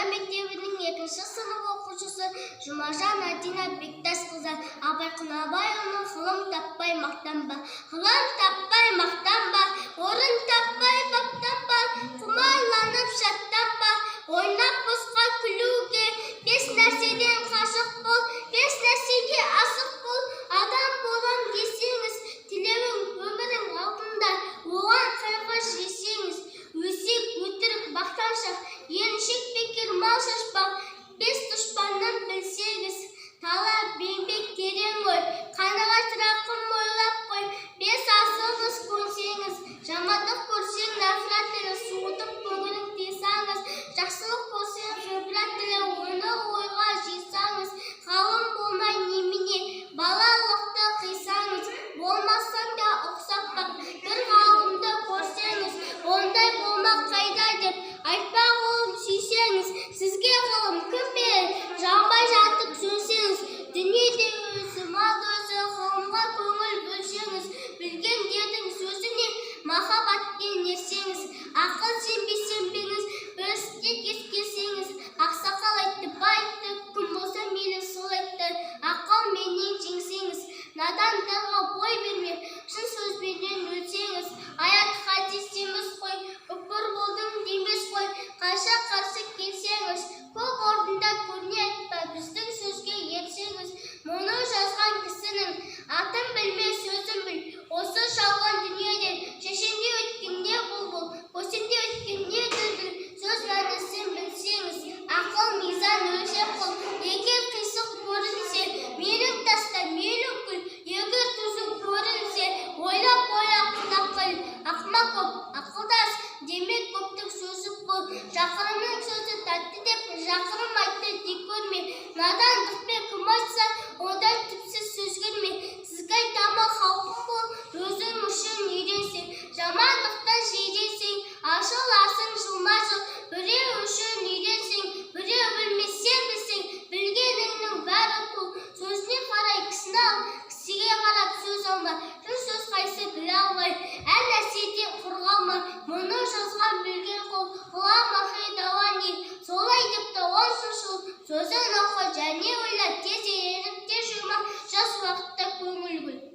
Орта мектебінің екінші сынып оқушысы Жұмажан Адина Бектасқызы. Абай Құнанбайұлының «Ғылым таппай мақтанба, ғылым таппай мақтанба, орын таппай баптанба, құмарланып шаттанба, ойнап босқа күлуге, бес нәрседен қашық бол, бес нәрсеге асық бол. Адам болам десеңіз, тілеуің өмірің алдында, оған қайғы жесеңіз. Өсек, өтірік, мақтаншақ, еріншек, бекер мал шашпақ, бес дұшпаннан білсеңіз. Талап, еңбек, терең ой, қанағат, рақым, ойлап қой, бес асығыс көнсеңіз. Жамандық көрсең, нәпірат тіле, суытып көңілің тыйсаңыз. Жақсылық көрсең, ғибрат тіле, оны ойға жисаңыз. Ғалым болмай немене, балалықты қисаңыз. Болмасаң да ұқсап бақ бір ғалымды көрсеңіз. Ондай болмақ қайда деп айтпа ғылым сүйсеңіз. Сізге ғылым кім берер, жанбай жатып сөнсеңіз? Дүниеде өзі, мал өзі, ғылымға көңіл бөлсеңіз. Білгендердің сөзіне махаббатпен ерсеңіз. Ақыл сенбе, сенбеңіз, бір істе кез келсеңіз. Ақсақал айтты, бай айтты, кім болса мейлі сол айтты, ақылменен жеңсеңіз. Надандарға бой берме, шын сөзбенен өлсеңіз. Аят, хадис демес қой, күпір болдың демес қой, қанша қарсы келсеңіз. Көп орында көріне айтпа, біздің сөзге ерсеңіз. Мұны жазған кісінің атын білме, сөзін біл. Осы жалған дүниеден шешенде өткен не бұлбұл, көсемде өткен не дүлдүл, сөз мәнісін білсеңіз. Ақыл мизан, өлшеп қыл, егер қисық көрінсе, мейлің таста, мейлің күл, егер түзу көрінсе. Ойлап, ойлап құлақ қыл. Ақымақ көп, ақылды аз демек, көптің сөзі бұл. Жақынымның сөзі тәтті деп, жақыным айтты дей көрме. Надандықпен кім айтса, ондай түпсіз сөз көрме. Сізге айтамын, халқым бол, өзің үшін үйренсең. Жамандықтан жиренсең, ашыласың жылма жыл. Біреу үшін үйренсең, біреу білмес, сен білсең, білгеніңнің бәрі тұл. Сөзіне қарай кісіні ал, кісіге қарап сөз алма. Шын сөз қайсы біле алмай, әр нәрседен құр қалма. Мұны жазған білген қол Ғұлам Дауани. Солай депті он шыншыл. Сөзін оқы және ойла, тез еріп, тез жума, жас уақытта көңіл бөл.